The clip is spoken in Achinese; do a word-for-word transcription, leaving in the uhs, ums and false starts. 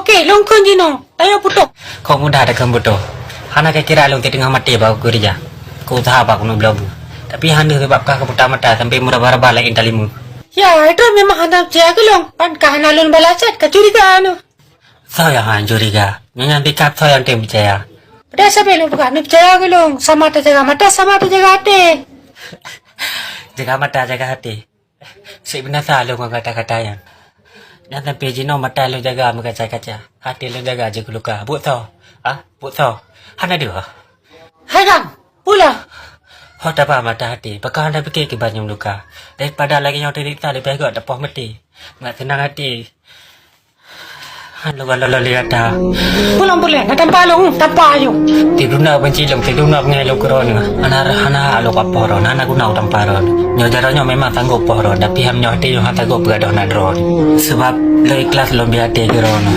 Oke, lôn kheun jinoe, tanyoe putôh. Kok mudah takheun putôh. Hana kakira lôn teungoh maté bak keureuja. Keu usaha bak keuneuk bloe bu. Tapi hana sabab ka kaputa mata sampai meuraba-raba langét talimong. Ya, itu memang hana peucaya keu lôn. Pan ka hana lôn balasat ka curiga nyoe. Soe nyang hana curiga? Nyoe nyang tingkat soe nyang tem peucaya? Padahai sabe lôn peugah neupeucaya keu lôn. Sama tajaga mata, sama tajaga até. Jaga mata, jaga até. Seb binasa lôn ngon kata-kata nyan. Nyan sampai jinoe mata lôn jaga meukaca-kaca. Até lôn jaga jeuet keu luka. Buet soe? Ah, buet soe? Hana deuh. Hai kang, pula. Ho taba mata até, pakon hana pike kiban nyang luka. Daripada lagée nyoe teuliksa leubeh gét tapoh maté. Ngat seunang até. Han lôn lôn lôn lé gata. Pulang pulang, na tampa lôn, tampa ayong. Tiduna banci lôn, tiduna bangai lôn keudroe nyoe. Hana hana lôn papoh droe, hana guna tampa droe. Nyoe jaroe nyoe memang sanggob poh droe, tapi ham nyoe até nyoe hana sanggob peugadôh na droe. Sabab lôn ikhlas lôn bri até keudroe nyoe.